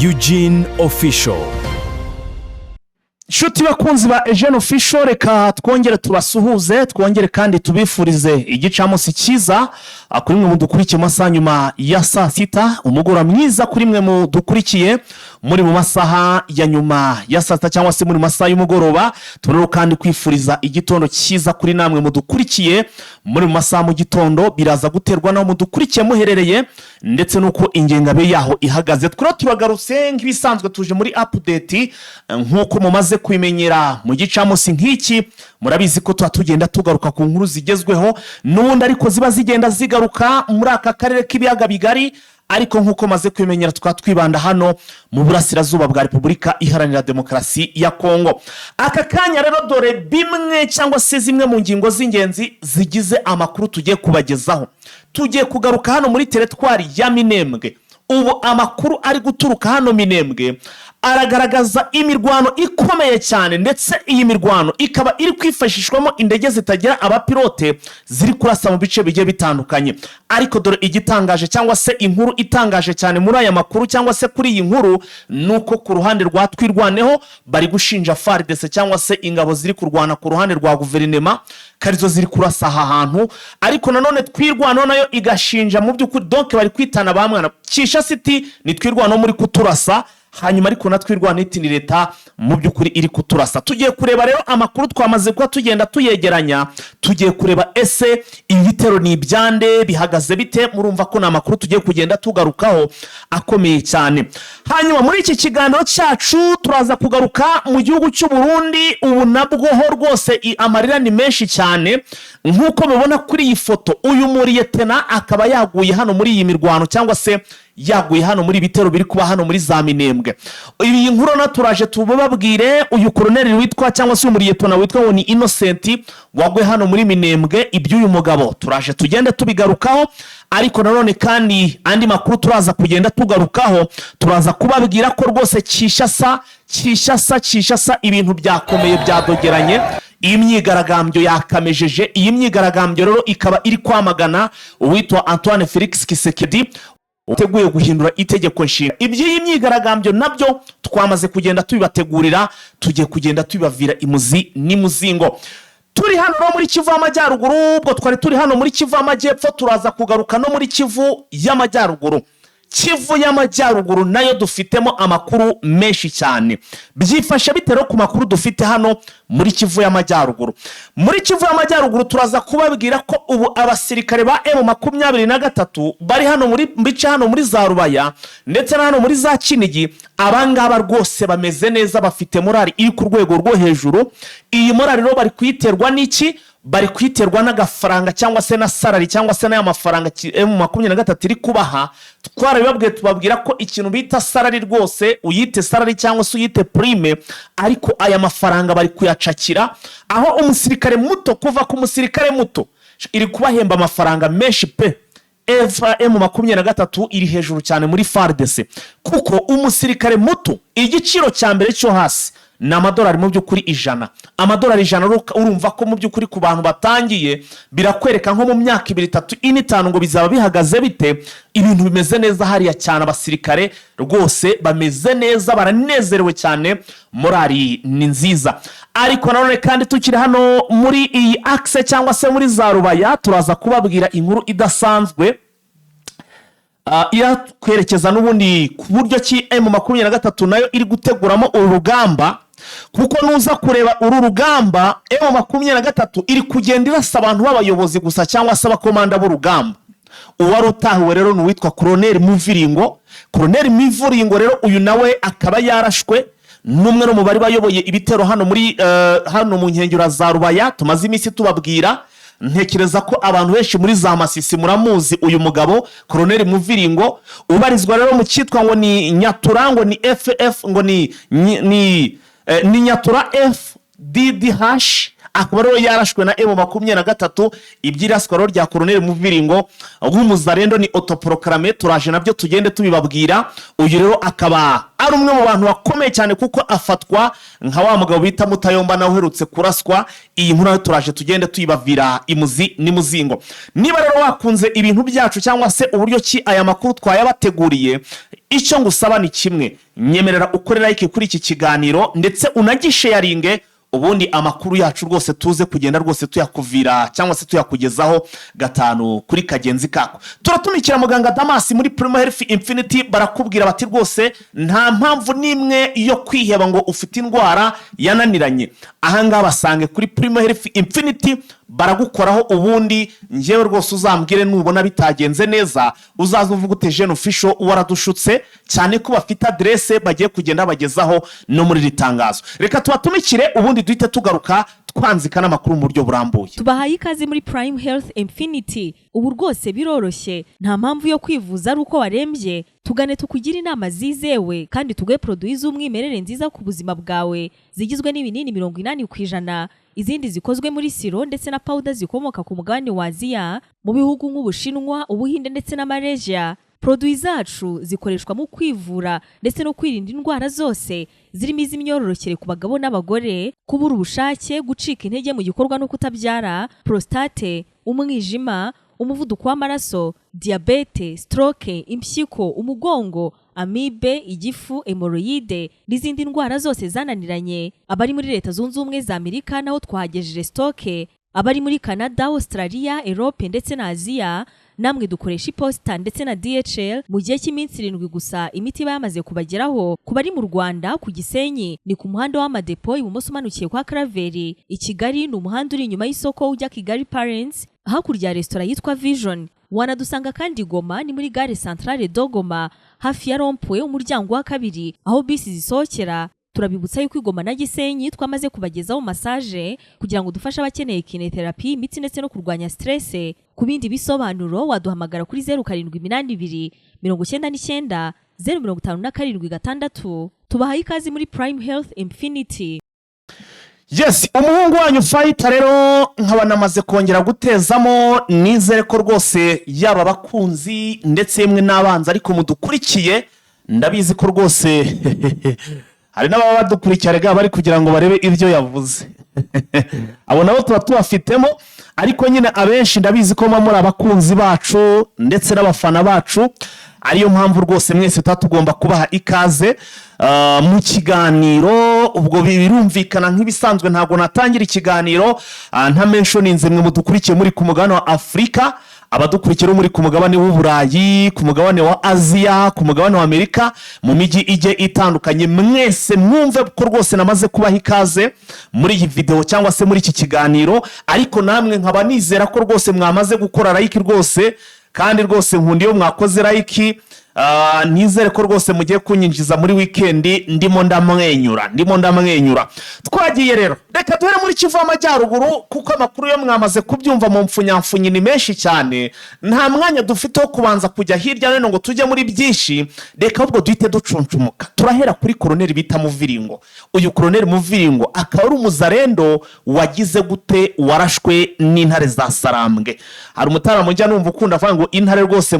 Eugene Official. Inshuti bakunzi ba Eugene Official, reka twongere tubasuhuze, twongere kandi tubifurize igicamunsi cyiza kuri mwe mudukurikiye mu masaha nyuma ya saa sita, umugoroba mwiza kuri mwe mudukurikiye muri mu masaha ya nyuma ya saa sita cyangwa se muri mu masaha y'umugoroba. Tubona kandi kwifuriza igitondo cyiza kuri namwe mudukurikiye muri mu masaha mu gitondo. Biraza guterwa n'aho mudukurikiye muherereye ndetse n'uko ingengabihe yaho ihagaze. Twari turagarutse nk'ibisanzwe, tuje muri update nk'uko mumaze kubimenyera mu gicamunsi nk'iki. Murabizi ko tuba tugenda tugaruka ku nkuru zigezweho n'ubundi, ariko ziba zigenda zigaruka muri aka karere k'ibiyaga bigari, ariko nk'uko maze kubimenyera tukaba twibanda hano mu burasirazuba bwa Repubulika Iharanira Demokarasi ya Kongo. Aka kanya rero, dore bimwe cyangwa se zimwe mu ngingo z'ingenzi zigize amakuru tugiye kubagezaho. Tugiye kugaruka hano muri teritwari ya Minembwe. Ubu amakuru ari guturuka hano Minembwe aragaragaza imirwano ikomeye cyane, ndetse iyi mirwano ikaba iri kwifashishwamo indege zitagira abapilote ziri kurasa mu bice bigiye bitandukanye. Ariko dore igitangaje cyangwa se inkuru itangaje cyane muri aya makuru cyangwa se kuri iyi nkuru, ni uko ku ruhande rwa Twirwaneho bari gushinja FARDC cyangwa se ingabo ziri kurwana ku ruhande rwa guverinema ko arizo ziri kurasa aha hantu, ariko nanone Twirwaneho nayo igashinja mu by'ukuri. Donc bari kwitana ba mwana. Kinshasa iti: "Ni Twirwaneho muri kuturasa", hanyuma ariko na Twirwaneho iti: "Ni leta mu by'ukuri iri kuturasa". Tugiye kureba rero amakuru twamaze kuba tugenda tuyegeranya. Tugiye kureba ese ibi bitero ni ibyande, bihagaze bite? Murumva ko ni amakuru tugiye kugenda tugarukaho akomeye cyane. Hanyuma muri iki kiganiro cyacu turaza kugaruka mu gihugu cy'u Burundi. Ubu nabwo ho rwose amarira ni menshi cyane, nk'uko mubona kuri iyi foto. Uyu muriyetena akaba yaguye hano muri iyi mirwano cyangwa se yaguye hano muri ibitero biri kuba hano muri za Minembwe. Iyi nkuru na turaje tubabwire uyu koroneri witwa cyangwa se umuriyetona witwa ngo ni Innocent waguye hano muri Minembwe. Iby'uyu mugabo turaje tugende tubigarukaho, ariko nanone kandi andi makuru turaza kugenda tugarukaho, turaza kubabwira ko rwose Kinshasa, Kinshasa, Kinshasa ibintu byakomeye, byadogeranye. Iyi myigaragambyo yakamejeje. Iyi myigaragambyo rero ikaba iri kwamagana uwitwa Antoine Felix Tshisekedi uteguye guhindura itegeko nshinga. Iby'iyi myigaragambyo nabyo twamaze kugenda tubibategurira, tugiye kugenda tubibavira imuzi n'imuzingo. Turi hano no muri Kivu y'Amajyaruguru. Ubwo twari turi hano muri Kivu y'Amajyepfo, turaza kugaruka no muri Kivu y'Amajyaruguru. Kivu y'Amajyaruguru nayo dufitemo amakuru menshi cyane. Byifashe bite rero ku makuru dufite hano muri Kivu y'Amajyaruguru? Muri Kivu y'Amajyaruguru turaza kubabwira ko ubu abasirikare ba M23 bari hano muri bice hano muri za Rubaya ndetse na hano muri za Kinigi. Abangaba rwose bameze neza, bafite morali iri ku rwego rwo hejuru. Iyi morali rero bari kuyiterwa n'iki? Bari kuyiterwa n'agafaranga cyangwa se na salary cyangwa se n'aya mafaranga M23 iri kubaha. Twarabibabwiye, tubabwira ko ikintu bita salary rwose, uyite salary cyangwa se uyite prime, ariko aya mafaranga bari kuyacakira, aho umusirikare muto, kuva ku musirikare muto, iri kubahemba amafaranga menshi pe. M23 iri hejuru cyane muri FARDC, kuko umusirikare muto igiciro cya mbere cyo hasi ni amadolari mu by'ukuri 100. Amadolari 100, urumva ko mu by'ukuri ku bantu batangiye birakwereka nko mu myaka 2, 3, 4, 5 ngo bizaba bihagaze bite. Ibintu bimeze neza hariya cyane, abasirikare rwose bameze neza, baranezerewe cyane, morali ni nziza. Ariko nanone kandi tukiri hano muri iyi axe cyangwa se muri za Rubaya, turaza kubabwira inkuru idasanzwe iratwerekeza n'ubundi ku buryo ki M23 nayo iri guteguramo uru rugamba, kuko nuza kureba uru rugamba, M23 iri kugenda irasa abantu b'abayobozi gusa cyangwa se abakomanda b'urugamba. Uwari utahiwe rero ni uwitwa Koroneri Muviringo. Koroneri Mivuringo rero uyu nawe akaba yarashwe n'umwe no mu bari bayoboye ibitero hano muri hano mu nkengero za Rubaya tumaze iminsi tubabwira. Ntekereza ko abantu benshi muri za Masisi muramuzi uyu mugabo Koroneri Muviringo, ubarizwa rero mu cyitwa ngo ni Nyatura, ngo ni FF, ngo ni Nyatura FDDH. Akaba rero yarashwe na M23. Iby'iraswa rero rya Koroneli Muviringo w'umuzarendo ni autoproclamé, turaje nabyo tugende tubibabwira. Uyu rero akaba ari umwe mu bantu bakomeye cyane, kuko afatwa nka wa mugabo bita Mutayomba nawe uherutse kuraswa. Iyi nkuru nayo turaje tugende tuyibavira imuzi n'imuzingo. Niba rero wakunze ibintu byacu cyangwa se uburyo ki aya makuru twayabateguriye, icyo ngusaba ni kimwe: nyemerera ukore like kuri iki kiganiro ndetse unagisharinge, ubundi amakuru yacu rwose tuze kugenda rwose tuyakuvira cyangwa se tuyakugezaho gatanu kuri kagenzi kako. Turatumikira muganga Damasi muri Primo Health Infinity. Barakubwira bati rwose nta mpamvu n'imwe yo kwiheba ngo ufite indwara yananiranye. Ahangaha basange kuri Primo Health Infinity, baragukoraho. Ubundi njyewe rwose uzambwire nubona bitagenze neza, uzaze uvuga ute Jene Official waradushutse, cyane ko bafite aderese bagiye kugenda bagezaho no muri iri tangazo. Reka tubatumikire, ubundi duhite tugaruka twanzika n'amakuru mu buryo burambuye. Tubahaye ikaze muri Prime Health Infinity. Ubu rwose biroroshye, nta mpamvu yo kwivuza ari uko warembye. Tugane tukugire inama zizewe kandi tuguhe produits z'umwimerere nziza ku buzima bwawe, zigizwe n'ibinini 80%, izindi zikozwe muri sirop ndetse na powder zikomoka ku mugabane wa Aziya, mu bihugu nk'Ubushinwa, Ubuhinde ndetse na Malaysia. Produits zacu zikoreshwa mu kwivura ndetse no kwirinda indwara zose, zirimo iz'imyororokere ku bagabo n'abagore, kubura ubushake, gucika intege mu gikorwa no kutabyara, prostate, umwijima, umuvuduko w'amaraso, diyabete, stroke, impyiko, umugongo, amibe, igifu, hémorroïdes n'izindi ndwara zose zananiranye. Abari muri Leta Zunze Ubumwe za Amerika naho twahagejeje stock. Abari muri Canada, Australia, Europe ndetse na Aziya, namwe dukoresha iposita ndetse na DHL. Mu gihe cy'iminsi 7 gusa imiti iba yamaze kubageraho. Ku bari mu Rwanda, ku Gisenyi ni ku muhanda w'Amadepo, ibumoso umanukiye kwa Karaveri. I Kigali ni umuhanda uri inyuma y'isoko ujya Kigali Parents, hakurya ya resitora yitwa Vision. Wanadusanga kandi Goma, ni muri gare Centrale de Goma, hafi ya rond-point, umuryango wa kabiri aho bisi zisohokera. Turabibutsa yuko i Goma na Gisenyi twamaze kubagezaho massage kugira ngo dufashe abakeneye kinésithérapie, imitsi ndetse no kurwanya stress. Ku bindi bisobanuro waduhamagara kuri 0782 99 0576. Tubahaye ikaze muri Prime Health Infinity. Yes, umuhungu wanyu Fayita rero nkaba namaze kongera gutezamo. Nizere ko rwose yaba abakunzi ndetse yemwe n'abanzi ariko mudukurikiye, ndabizi ko rwose hari n'ababa badukurikiye rega bari kugira ngo barebe ibyo yavuze. Abo nabo tuba tubafitemo, ariko nyine abenshi ndabizi ko muba muri abakunzi bacu ndetse n'abafana bacu, ariyo mpamvu rwose mwese tuba tugomba kubaha ikaze mu kiganiro. Ubwo birumvikana, nk'ibisanzwe ntabwo natangira ikiganiro ntamentioninze mwe mudukurikiye muri ku mugabane wa Afurika, abadukurikira muri ku mugabane w'Uburayi, ku mugabane wa Aziya, ku mugabane wa Amerika, mu mijyi ijye itandukanye. Mwese mwumve ko rwose namaze kubaha ikaze muri iyi videwo cyangwa se muri iki kiganiro. Ariko namwe nkaba nizera ko rwose mwamaze gukora like rwose, kandi rwose nkunda iyo mwakoze like. Nizere ko rwose mugiye kunyinjiza muri wikendi ndimo ndamwenyura, ndimo ndamwenyura. Twagiye rero, reka duhere muri Kivu y'Amajyaruguru, kuko amakuru yo mwamaze kubyumva mu mfunyamfunyi ni menshi cyane. Nta mwanya dufite wo kubanza kujya hirya no hino ngo tujye muri byinshi. Reka ahubwo duhite ducuncumuka. Turahera kuri koroneri bita Muviringo. Uyu koroneri Muviringo akaba ari umuzarendo wagize gute? Warashwe n'intare za Sarambwe. Hari umutara ujya numva ukunda avuga ngo intare rwose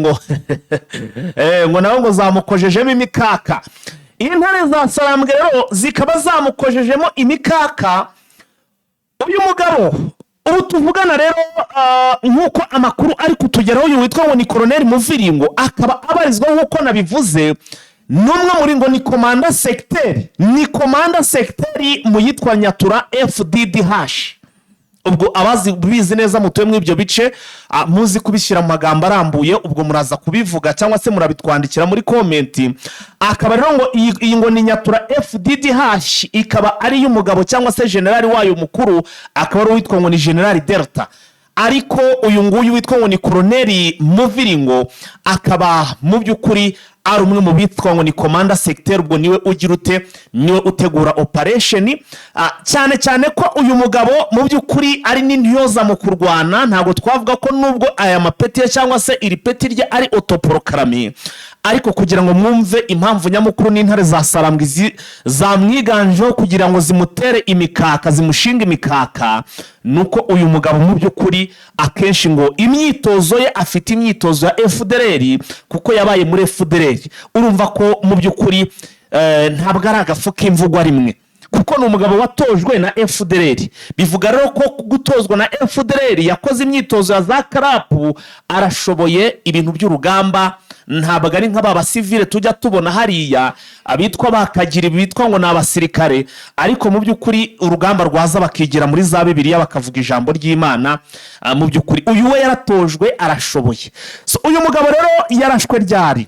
ngo nawe ngo zamukojejemo imikaka. Intare za Sarambwe rero zikaba zamukojejemo imikaka. Uyu mugabo ubu tuvugana rero, nk'uko amakuru ari kutugeraho, uyu witwa ngo ni koroneri Muviringo akaba abarizwa, nk'uko nabivuze, n'umwe muri ngo ni commandant secteur, ni commandant secteur mu yitwa Nyatura FDDH. Ubwo abazi bizi neza mutuye muri ibyo bice, muzi kubishyira mu magambo arambuye, ubwo muraza kubivuga cyangwa se murabitwandikira muri comment. Akaba rero ngo iyi ngo ni Nyatura FDDH, ikaba ari iy'umugabo cyangwa se generali wayo mukuru, akaba ari uwitwa ngo ni Generali Delta. Ariko uyu nguyu witwa ngo ni koroneri Muviringo akaba mu by'ukuri ari umwe mu bitwa ngo ni commandant secteur. Ubwo niwe ugira ute? Niwe utegura operation. Cyane cyane ko uyu mugabo mu by'ukuri ari n'intyoza mu kurwana. Ntabwo twavuga ko nubwo aya mapeti ye cyangwa se iri peti rye ari autoproclamé, Ariko kugira ngo mwumve impamvu nyamukuru n'intare za Sarambwe zamwiganjeho kugira ngo zimutere imikaka, zimushinge imikaka, ni uko uyu mugabo mu by'ukuri akenshi ngo imyitozo ye, afite imyitozo ya FDLR, kuko yabaye muri FDLR. Urumva ko mu by'ukuri ntabwo ari agafu k'imvugwa rimwe, kuko ni umugabo watojwe na FDLR. Bivuga rero ko gutozwa na FDLR, yakoze imyitozo ya za CRAP, arashoboye ibintu by'urugamba. Ntabwo ari nk'aba basivile tujya tubona hariya, abitwa bakagira bitwa ngo ni abasirikare, ariko mu by'ukuri urugamba rwaza bakigira muri za Bibiliya, bakavuga ijambo ry'Imana. Mu by'ukuri uyu we yaratojwe, arashoboye. So, uyu mugabo rero yarashwe ryari?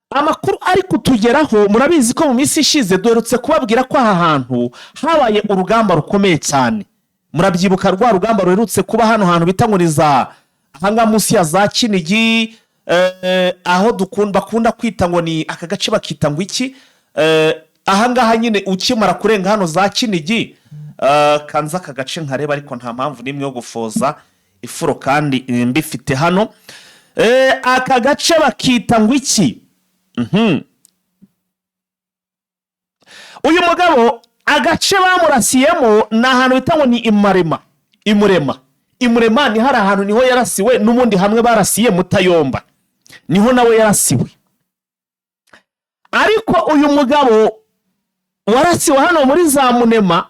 Amakuru ari kutugeraho, murabizi ko mu minsi ishize duherutse kubabwira ko aha hantu habaye urugamba rukomeye cyane. Murabyibuka rwa rugamba ruherutse kuba hano hantu bita ngo ni za ahangaha munsi ya za Kinigi, aho bakunda kwita ngo ni aka gace bakita ngo iki? Ahangaha nyine ukimara kurenga hano za Kinigi, kanza aka gace nkareba, ariko nta mpamvu n'imwe yo gufoza ifuro kandi mbifite hano. Aka gace bakita ngo iki? Uyu mugabo agace bamurasiyemo ni ahantu bita ngo ni Imarema, Imurema. Imurema ni hari ahantu niho yarasiwe, n'ubundi hamwe barasiye Mutayomba niho nawe yarasiwe. Ariko uyu mugabo warasiwe hano muri za Munema,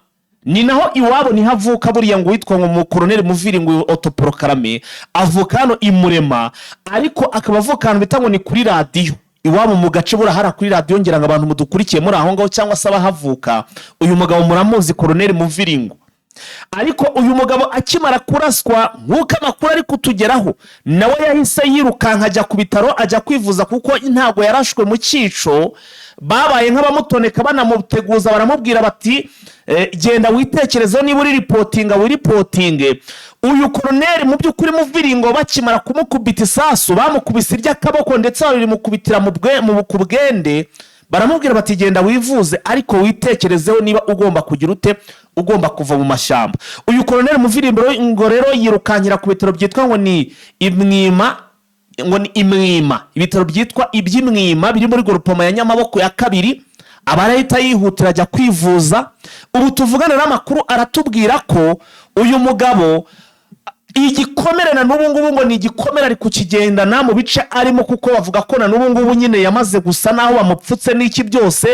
ni naho iwabo, niho avuka. Buriya ngo witwa ngo umukoroneri Muviri, ngo autoproclamé, avuka hano Imurema, ariko akaba avuka ahantu bita ngo ni kuri radiyo. Iwabo mu gace burahara kuri radiyo. Ngira ngo abantu mudukurikiye muri aho ngaho cyangwa se abahavuka, uyu mugabo muramuzi, koroneri Muviringo. Ariko uyu mugabo akimara kuraswa, nk'uko amakuru ari kutugeraho, nawe yahise yirukanka ajya ku bitaro, ajya kwivuza, kuko ntabwo yarashwe mu cyico. Babaye nk'abamutoneka, banamuteguza, baramubwira bati: "Genda witekerezeho, niba uri reportinga wireportinge." Uyu koroneri mu by'ukuri Muviringo, bakimara kumukubita isasu, bamukubise iry'akaboko, ndetse barimukubitira ku bwende. Baramubwira bati: "Genda wivuze, ariko witekerezeho niba ugomba kugira ute, ugomba kuva mu mashyamba." Uyu koroneri Muvirimbo ngo rero yirukankira ku bitaro byitwa ngo ni Imwima, ngo ni Imwima, ibitaro byitwa iby'Imwima biri muri groupement ya Nyamaboko ya kabiri. Aba arahita yihutira ajya kwivuza. Ubu tuvugana n'amakuru aratubwira ko uyu mugabo igikomere na n'ubu ngubu ngo ni igikomere ari kukigendana mu bice arimo, kuko bavuga ko na n'ubu ngubu nyine yamaze gusa n'aho bamupfutse n'iki byose.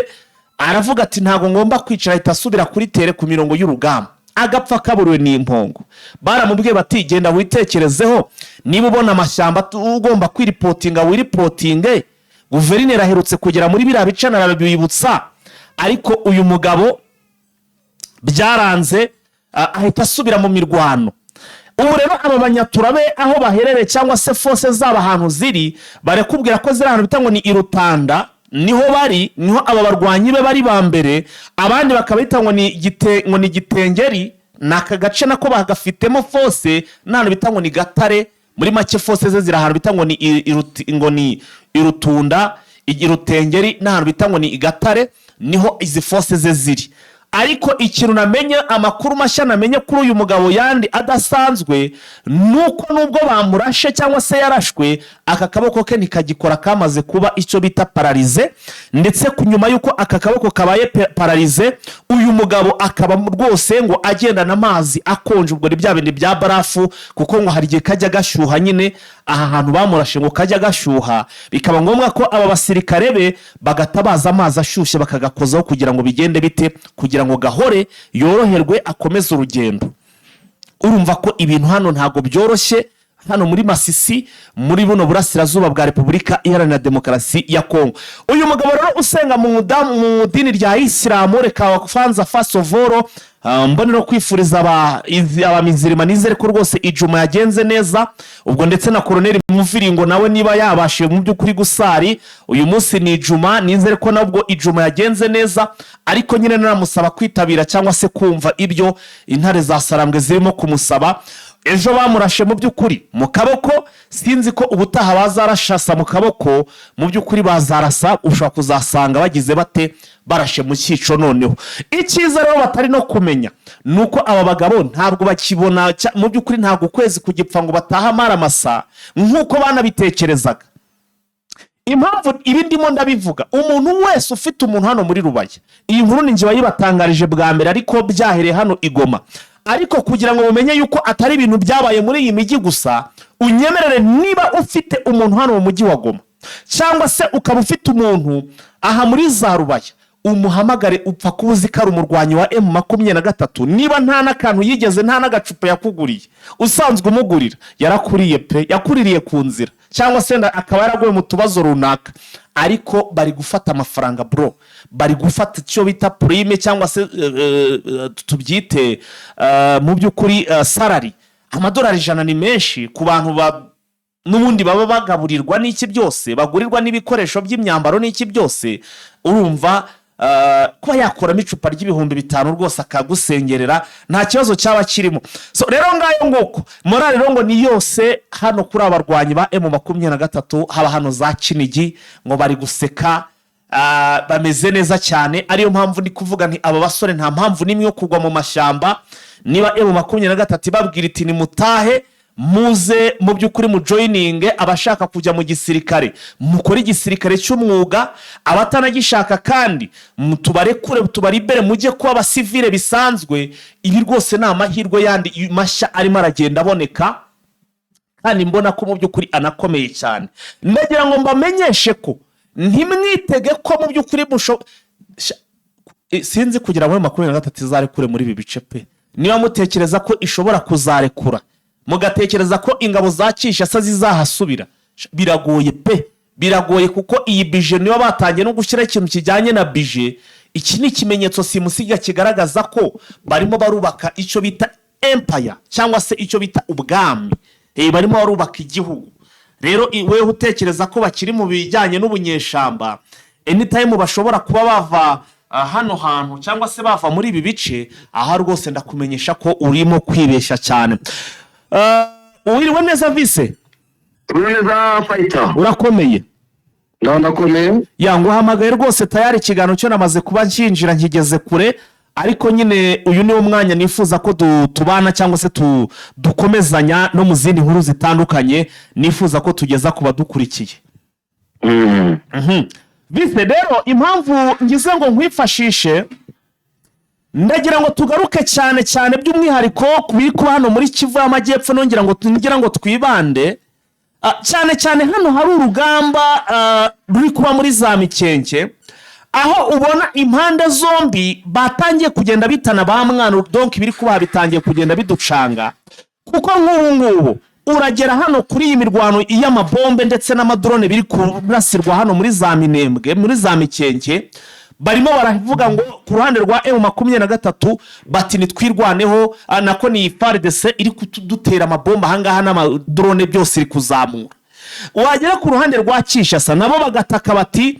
Aravuga ati: "Ntabwo ngomba kwicara." Ahita asubira kuri terrain, ku mirongo y'urugamba. Agapfa kaburiwe ni impongo. Baramubwiye bati: "Genda witekerezeho, niba ubona amashyamba ugomba kwireportinga, wireportinge." Guverineri aherutse kugera muri biriya bice, arabibibutsa, ariko uyu mugabo byaranze, ahita asubira mu mirwano. Ubu rero aba banyaturabe aho baherereye cyangwa se force zabo ahantu ziri, barakubwira ko ziri ahantu bita ngo ni Irutanda, niho bari, niho aba barwanyi be bari ba mbere. Abandi bakaba bita ngo ni Gitengeri, ni aka gace nako bagafitemo force, n'ahantu bita ngo ni Gatare. Muri make force ze ziri ahantu bita ngo ni ngo ni Irutunda, Irutengeri, n'ahantu bita ngo ni Igatare, niho izi force ze ziri. Ariko ikintu namenye, amakuru mashya namenye kuri uyu mugabo yandi adasanzwe, ni uko nubwo bamurashe cyangwa se yarashwe, aka kaboko ke ntikagikora, kamaze kuba icyo bita paralysé. Ndetse ku nyuma y'uko aka kaboko kabaye paralysé, uyu mugabo akaba rwose ngo agendana amazi akonje, ubwo ni bya bindi bya barafu, kuko ngo hari igihe kajya gashyuha nyine aha hantu bamurashe, ngo kajya gashyuha, bikaba ngombwa ko aba basirikare be bagatabaza amazi ashyushye bakagakozaho kugira ngo bigende bite, kugira ngo gahore, yoroherwe, akomeze urugendo. Urumva ko ibintu hano ntabwo byoroshye, hano muri Masisi, muri buno burasirazuba bwa Repubulika Iharanira Demokarasi ya Kongo. Uyu mugabo rero usenga mu dini rya Isilamu, reka fanza fasovoro mbone no kwifuriza abamizirima, nizere ko rwose ijuma yagenze neza. Ubwo ndetse na koroneri Muviringo nawe niba yabashije mu by'ukuri gusari, uyu munsi ni ijuma, nizere ko nabwo ijuma yagenze neza. Ariko nyine nanamusaba kwitabira cyangwa se kumva ibyo intare za Sarambwe zirimo kumusaba. Ejo bamurashe mu by'ukuri mu kaboko, sinzi ko ubutaha bazarashasa mu kaboko. Mu by'ukuri bazarasa, ushobora kuzasanga bagize bate, barashe mu cyico. Noneho icyiza rero batari no kumenya ni uko aba bagabo ntabwo bakibona mu by'ukuri ntabwo ukwezi kugipfa ngo batahe amaramasa nk'uko banabitekerezaga. Impamvu ibi ndimo ndabivuga, umuntu wese ufite umuntu hano muri Rubaya, iyi nkuru ni njye wayibatangarije bwa mbere, ariko byahereye hano i Goma. Ariko kugira ngo mumenye yuko atari ibintu byabaye muri iyi mijyi gusa, unyemerere, niba ufite umuntu hano mu mujyi wa Goma cyangwa se ukaba ufite umuntu aha muri za Rubaya, umuhamagare. Upfa kuba uzi ko ari umurwanyi wa M23, niba nta n'akantu yigeze, nta n'agacupa yakuguriye usanzwe umugurira, yarakuriye pe, yakuririye ku nzira, cyangwa se akaba yaraguye mu tubazo runaka. Ariko bari gufata amafaranga, bro, bari gufata icyo bita prime, cyangwa se tubyite mu by'ukuri salary. Amadolari 100 ni menshi ku bantu ba n'ubundi baba bagaburirwa n'iki byose, bagurirwa n'ibikoresho by'imyambaro n'iki byose. Urumva kuba yakuramo icupa ry'ibihumbi 5 rwose akagusengerera, nta kibazo cyaba kirimo. So rero ngayo nguko, morale rero ngo ni yose hano kuri aba barwanyi ba M23, haba hano za Kinigi, ngo bari guseka, bameze neza cyane. Ariyo mpamvu ndi kuvuga nti aba basore nta mpamvu n'imwe yo kugwa mu mashyamba. Niba M23 ibabwira iti nimutahe, muze mu by'ukuri mujoininge, abashaka kujya mu gisirikare mukore igisirikare cy'umwuga, abatanagishaka kandi tubarekure, tubaribere, mujye kuba abasivile bisanzwe. Ibi rwose ni amahirwe yandi mashya arimo aragenda aboneka, kandi mbona ko mu by'ukuri anakomeye cyane. Ndagira ngo mbamenyeshe ko ntimwitege ko mu by'ukuri sinzi kugira ngo 23 izarekure muri ibi bice pe. Niba mutekereza ko ishobora kuzarekura, mugatekereza ko ingabo za Kinshasa zizahasubira, biragoye pe, biragoye, kuko iyi budget niba batangiye no gushyiraho ikintu kijyanye na budget, iki ni ikimenyetso simusiga kigaragaza ko barimo barubaka icyo bita empire, cyangwa se icyo bita ubwami. Barimo barubaka igihugu. Rero wewe utekereza ko bakiri mu bijyanye n'ubunyeshamba, anytime bashobora kuba bava hano hantu cyangwa se bava muri ibi bice aha, rwose ndakumenyesha ko urimo kwibeshya cyane. Wiriwe neza, Vise? Uri neza, fighter? Urakomeye? Ndakomeye. Ya, nguhamagaye rwose tayari, ikiganiro cyo namaze kuba nkinjira, nkigeze kure, ariko nyine uyu niwo mwanya nifuza ko tubana cyangwa se dukomezanya no mu zindi nkuru zitandukanye nifuza ko tugeza ku badukurikiye. Vise, rero impamvu ngize ngo nkwifashishe, ndagira ngo tugaruke cyane cyane by'umwihariko ku biri kuba hano muri Kivu y'Amajyepfo, nongera ngo ngira ngo twibande cyane cyane hano hari urugamba ruri kuba muri za Mikenke, aho ubona impande zombi batangiye kugenda bitana ba mwana. Donc ibiri kuba bitangiye kugenda biducanga, kuko nk'ubu ngubu uragera hano kuri iyi mirwano y'amabombe ndetse n'amadrone biri kurasirwa hano muri za Minembwe, muri za Mikenke, barimo baravuga ngo ku ruhande rwa M23 bati nitwirwaneho, nako ni FARDC iri kudutera amabomba ahangaha n'amadrone byose iri kuzamura. Wagera ku ruhande rwa Kinshasa, nabo bagataka bati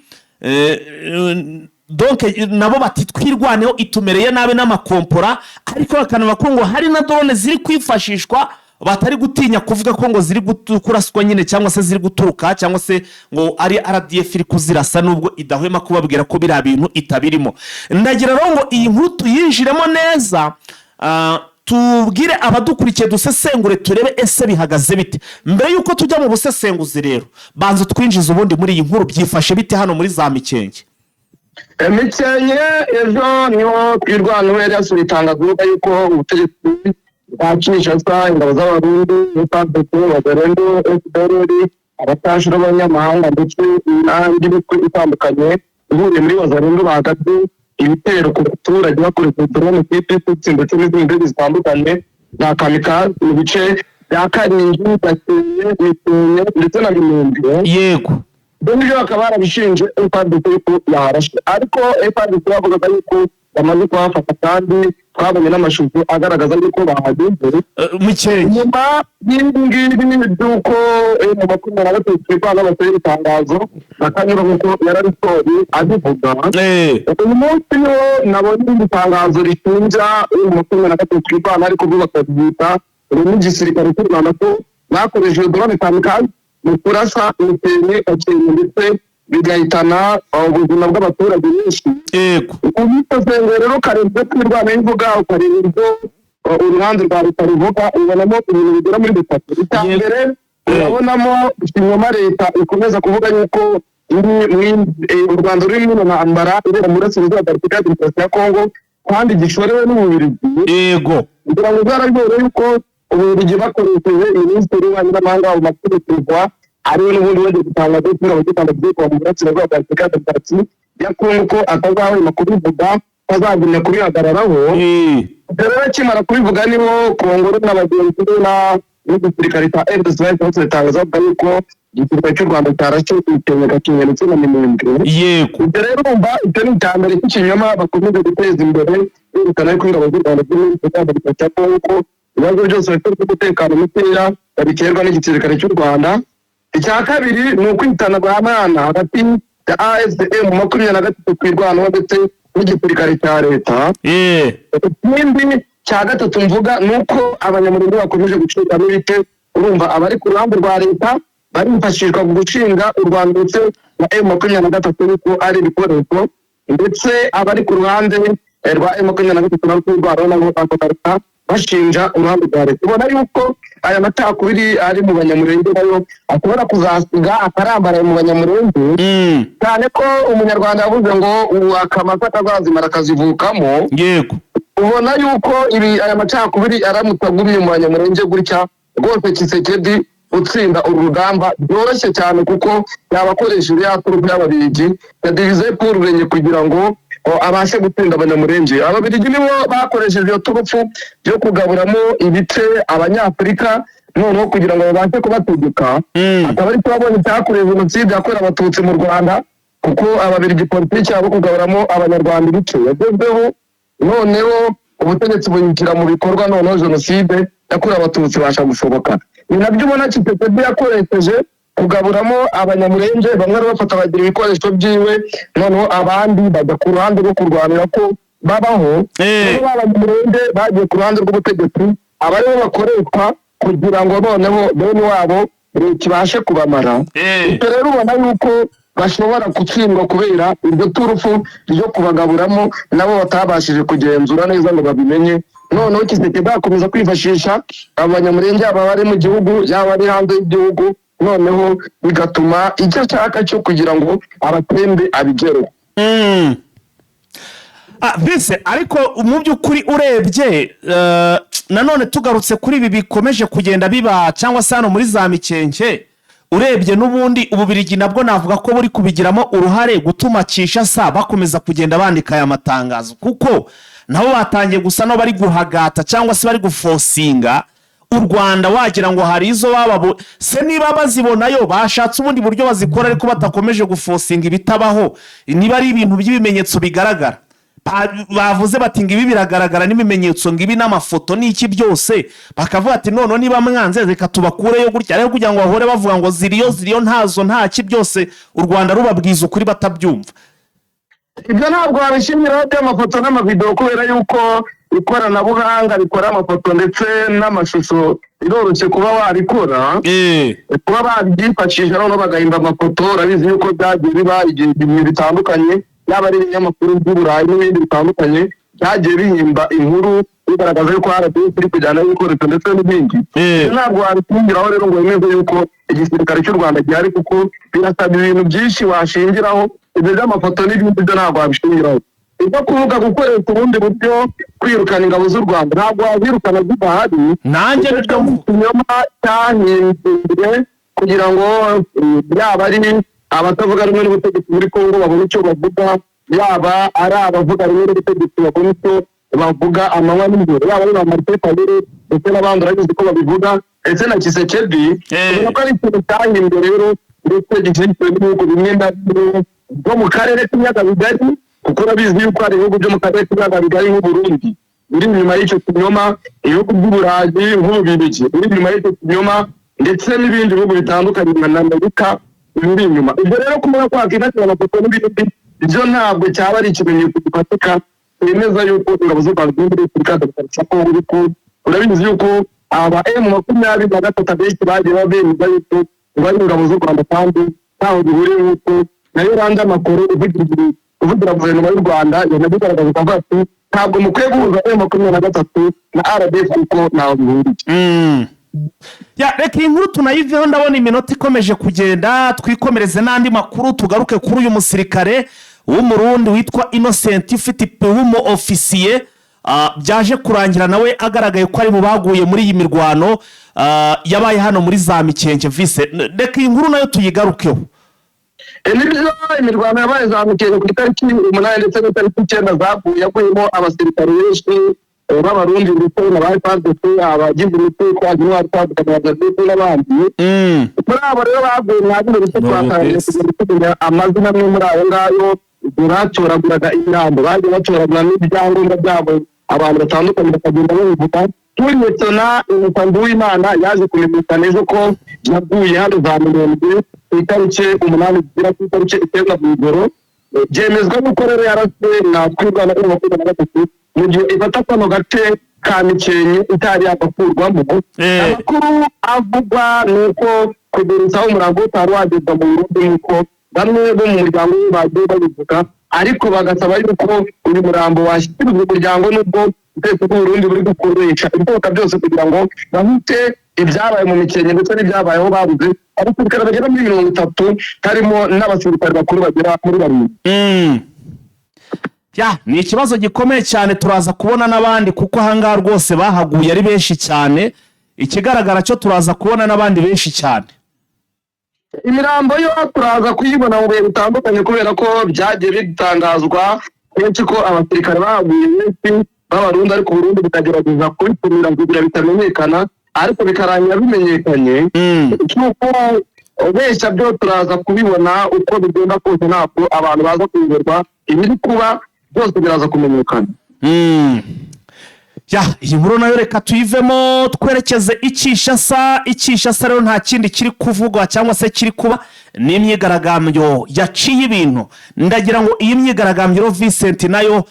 donc nabo bati twirwaneho itumereye nabi n'amakompora, ariko bakanavuga ko ngo hari na drone ziri kwifashishwa, batari gutinya kuvuga ko ngo ziri kuraswa nyine, cyangwa se ziri guturuka, cyangwa se ngo ari RDF iri kuzirasa, nubwo idahwema kubabwira ko biriya bintu itabirimo. Ndagira rero ngo iyi nkuru tuyinjiremo neza, tubwire abadukurikiye, dusesengure, turebe ese bihagaze bite. Mbere y'uko tujya mu busesenguzi rero, banza twinjize ubundi muri iyi nkuru, byifashe bite hano muri za Mikenke? Mikenke ejo niho Twirwaneho yari yasohoye itangazo ivuga yuko ubutegetsi bwa Kinshasa, ingabo z'Abarundi, FARDC, Wazalendo, FDLR, abacanshuro b'abanyamahanga ndetse n'andi mitwe itandukanye ihuriye muri Wazalendo bahagaze ibitero ku baturage bakoresheje drone TP6 ndetse n'izindi ndege zitandukanye za kamikaze mu bice bya Karingi, Gakenke, Mikenke ndetse na Minembwe. Ibyo ngibyo bakaba barabishinje FARDC yuko yaharashe, ariko FARDC bavugaga yuko bamaze kuhafata, kandi twabonye n'amashusho agaragaza yuko bahageze. Mikenke. Nyuma y'ibi ngibi by'uko M23 Twirwaneho basohoye itangazo, bakanyura nk'uko yararisohoye abivuga, uyu munsi niho nabonye irindi tangazo rishinja M23 Twirwaneho, ariko bo bakabyita n'igisirikare cy'u Rwanda, ko bakoresheje drone kamikaze mu kurasa Mikenke, Gakenke, ndetse bigahitana ubuzima bw'abaturage benshi. Ubisesengura rero, ukareba ibyo Twirwaneho ivuga, ukareba ibyo uruhande rwa leta ruvuga, ubonamo ibintu bigera muri bitatu. Icya mbere, urabonamo ikinyoma leta ikomeza kuvuga yuko U Rwanda ruri mu ntambara ibera mu burasirazuba bwa Repubulika ya Demokarasi ya Kongo kandi gishorewe n'Ububiligi. Kugira ngo byararyohere yuko Ububiligi bakoresheje Minisitiri w'Ububanyi n'Amahanga wabo Maxime Prévost, ariwe n'ubundi wongeye gutangaza ko ingabo z'u Rwanda zigiye kuva mu burasirazuba bwa Repubulika ya Demokarasi ya Kongo, ko atazahwema kubivuga, ko azagumya kubihagararaho. Ibyo rero akimara kubivuga niho Kongo na bagenzi be na n'igisirikare cya RDC bahise batangaza bavuga yuko igisirikare cy'u Rwanda cyarashe Ikenye, Gakenke ndetse na Minembwe. Ibyo rero urumva icyo ni icya mbere cy'ikinyoma bakomeje guteza imbere, berekana yuko ingabo z'u Rwanda ziri muri Repubulika ya Demokarasi ya Kongo, ko ibibazo byose bifite by'umutekano mukeya babiterwa n'igisirikare cy'u Rwanda. Icya kabiri ni ukwitana ba mwana hagati ya AFC M23 Twirwaneho ndetse n'igisirikare cya leta. Ikindi cya gatatu mvuga ni uko Abanyamurenge bakomeje gucikamo ibice. Urumva abari ku ruhande rwa leta barifashishwa mu gushinga u Rwanda ndetse na M23 yuko ari ibikoresho, ndetse abari ku ruhande rwa M23 na rw'u nabo bakagaruka bashinja uruhande rwa leta. Ubona yuko aya macakubiri ari mu Banyamurenge nayo ashobora kuzasiga akarambaraye mu Banyamurenge, cyane ko Umunyarwanda yavuze ngo ubu akamasa kazazimara akazivukamo. Ubona yuko ibi aya macakubiri aramutse agumye mu Banyamurenge gutya, rwose Tshisekedi utsinda uru rugamba byoroshye cyane, kuko yaba akoresheje ya turufu y'Ababiligi ya diviser pour régner kugira ngo abashe gutsinda Abanyamurenge. Ababiligi nibo bakoresheje iyo turufu yo kugaburamo ibice Abanyafurika, noneho kugira ngo babashe kubategeka. Akaba ari twabonye cyakorewe Jenoside yakorewe Abatutsi mu Rwanda, kuko Ababiligi politiki yabo kugaburamo Abanyarwanda ibice yagezweho, noneho ubutegetsi buyinjira mu bikorwa, noneho Jenoside yakorewe Abatutsi ibasha gushoboka. Ni nabyo ubona Tshisekedi yakoresheje kugaburamo Abanyamurenge, bamwe arabafata bagira ibikoresho byiwe, noneho abandi bajya ku ruhande rwo kurwanira ko babaho. Noneho Abanyamurenge bagiye ku ruhande rw'ubutegetsi, aba aribo bakoreshwa kugira ngo noneho bene wabo leta ibashe kubamara. Ibyo rero ubona yuko bashobora gutsindwa kubera iryo turufu ryo kubagaburamo nabo batabashije kugenzura neza ngo babimenye. Noneho Tshisekedi akomeza kwifashisha Abanyamurenge, yaba bari mu gihugu, yaba ari hanze y'igihugu, noneho bigatuma icyo ashaka cyo kugira ngo abatembe abigereho. Bise ariko mu by'ukuri urebye, nanone tugarutse kuri ibi bikomeje kugenda biba cyangwa se hano muri za Mikenke, urebye n'ubundi Ububirigi nabwo navuga ko buri kubigiramo uruhare gutuma Kinshasa bakomeza kugenda bandika aya matangazo, kuko nabo batangiye gusa n'aho bari guhagata cyangwa se bari guforcinga u Rwanda, wagira ngo hari izo baba se niba bazibonayo bashatse ubundi buryo bazikora, ariko batakomeje guforcinga ibitabaho. Niba ari ibintu by'ibimenyetso bigaragara, bavuze bati ngo ibi biragaragara n'ibimenyetso, ngo ibi n'amafoto n'iki byose, bakavuga ati noneho niba mwanze reka tubakureyo gutya, ariko kugira ngo bahore bavuga ngo ziriyo ziriyo, ntazo ntaki, byose u Rwanda rubabwiza ukuri batabyumva. Ibyo ntabwo wabishingiraho by'amafoto n'amavidewo, kubera yuko ikoranabuhanga rikora amafoto ndetse n'amashusho biroroshye kuba wabikora, kuba babyifashisha noneho bagahimba amafoto. Urabizi yuko byagiye biba igihe ibintu bitandukanye, yaba ari ibinyamakuru by'Uburayi n'ibindi bitandukanye byagiye bihimba inkuru bigaragaza yuko RDF iri kujyana ibikoresho ndetse n'ibindi. Ibyo ntabwo wabishingiraho rero ngo wemeze yuko igisirikare cy'u Rwanda gihari, kuko birasaba ibintu byinshi washingiraho. Ibyo by'amafoto n'ibindi byo ntabwo wabishingiraho. Ibyo kuvuga gukoresha ubundi buryo kwirukana ingabo z'u Rwanda, ntabwo wazirukana zidahari. Nanjye nibyo mvuga. Ikinyoma cyahinduwe kugira ngo yaba ari abatavuga rumwe n'ubutegetsi muri Kongo babone icyo bavuga, yaba ari abavuga rumwe n'ubutegetsi babone icyo bavuga amanywa n'ijoro, yaba ari ba Martin Fayulu ndetse n'abandi, urabizi ko babivuga, ndetse na Tshisekedi. Ubona ko ari ikintu cyahimbwe rero ndetse gishyigikiwe n'ibihugu bimwe na bimwe byo mu karere k'Ibiyaga Bigari, kuko urabizi yuko hari ibihugu byo mu karere k'Ibiyaga Bigari nk'Uburundi biri inyuma y'icyo kinyoma, ibihugu by'Uburayi nk'Ububirigi biri inyuma y'icyo kinyoma, ndetse n'ibindi bihugu bitandukanye nka Amerika biri inyuma. Ibyo rero kumenya ko wakifashisha amafoto n'ibindi, ibyo ntabwo cyaba ari ikimenyetso gifatika cyemeza yuko ingabo z'u Rwanda ziri muri Repubulika ya Demokarasi ya Kongo, kuko urabizi yuko aba M23 abenshi bagiye bemeza yuko ngo ari ingabo z'u Rwanda, kandi ntaho bihuriye, yuko nayo Landa Makoro uvugira guverinoma y'u Rwanda yanabigaragaza akavuga ati ntabwo mukwiye guhuza M23 na RDF kuko ntaho bihuriye. Ya, reka iyi nkuru tunayiveho, ndabona iminota ikomeje kugenda. Twikomereze n'andi makuru, tugaruke kuri uyu musirikare w'Umurundi witwa Innocent, ufite w'umu ofisiye, byaje kurangira nawe agaragaye ko ari mu baguye muri iyi mirwano yabaye hano muri za Mikenke. Vise, reka iyi nkuru nayo tuyigarukeho. Nibyo, imirwano yabaye za Mukenke ku itariki 8 ndetse n'itariki 9, zaguye yaguyemo abasirikare benshi b'Abarundi ndetse na ba FARDC, abagize imitwe itwaje intwaro itandukanye ndetse n'abandi. Muri abo rero baguye mwa bino bice, twatangiye kugenda tumenya amazina amwe muri ayo ngayo. Batoraguraga imirambo, bagiye batoragura n'ibyangombwa byabo, abantu batandukanye bakagenda babivuga. Tuwimetsona Innocent Nduwimana yaje kumenyekana ejo ko yaguye hano za Minembwe ku itariki 8 zigera ku itariki 9 mu ijoro. Byemezwa yuko rero yaraswe na Twirwana 23 mu gihe ifata kano gace ka Mikenke itari yagakurwamo. Amakuru avugwa ni uko kugeza aho umurambo utari wagezwa mu Burundi, nk'uko bamwe bo mu muryango we bagiye babivuga, ariko bagasaba yuko uyu murambo washyikirizwa umuryango, nubwo ubutegetsi bw'Uburundi buri gukoresha ibishoboka byose kugira ngo bahite ibyabaye mu Mikenke ndetse n'ibyabayeho babuze abasirikare bagera muri 30, harimo n'abasirikare bakuru bagera muri 7. Ya, ni ikibazo gikomeye cyane. Turaza kubona n'abandi, kuko ahangaha rwose bahaguye ari benshi cyane. Ikigaragara cyo turaza kubona n'abandi benshi cyane. Imirambo yo turaza kuyibona mu bihe bitandukanye, kubera ko byagiye bitangazwa kenshi ko abasirikare bahaguye benshi b'Abarundi, ariko Uburundi bukagerageza kubikumira kugira bitamenyekana, ariko bikarangira bimenyekanye. Cy'uko ubeshya byo turaza kubibona uko bigenda kose, ntabwo abantu baza kuyoberwa ibiri kuba, byose biraza kumenyekana. Ya, iyi nkuru nayo reka tuyivemo, twerekeze i Kinshasa. I Kinshasa rero nta kindi kiri kuvugwa cyangwa se kiri kuba, ni imyigaragambyo yaciye ibintu. Ndagira ngo iyi myigaragambyo rero, Vincent, nayo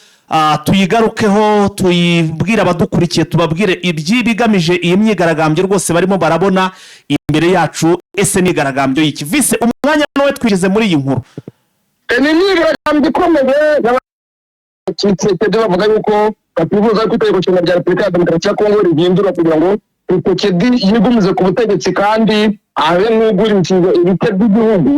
tuyigarukeho, tuyibwire abadukurikiye, tubabwire iby'ibigamije iyi myigaragambyo rwose barimo barabona imbere yacu. Ese myigaragambyo y'iki? Vise, umwanya nawe twigeze muri iyi nkuru. Ni imyigaragambyo ikomeye y'Abatshisekedi, bavuga yuko batifuza ko itegeko nshinga rya Repubulika ya Demokarasi ya Kongo rihindurwa kugira ngo Tshisekedi yigumize ku butegetsi kandi abe nk'ugurishije ibice by'igihugu.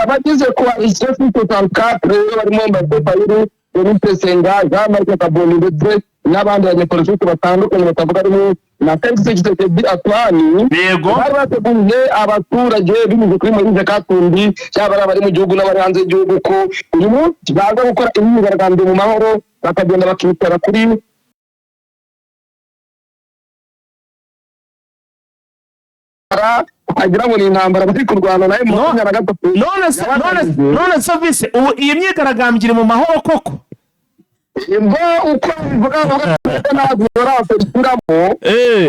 Abagize coalition 64 rero barimo Martin Fayulu, Denis Senga, Jean Marc Kabund ndetse n'abandi banyepolitiki batandukanye batavuga rumwe na Felix Tshisekedi Antoine, bari bateguye abaturage binyuze kuri Moise Katumbi, yaba ari abari mu gihugu n'abari hanze y'igihugu, ko uyu munsi baza gukora imyigaragambyo mu mahoro, bakagenda bakicara kuri wagira ngo ni intambara bari kurwana nayo mu 23. None se Vise, ubu iyi myigaragambyo iri mu mahoro koko? Ngo uko bivuga, bavuga ko ntabwo barasubiramo,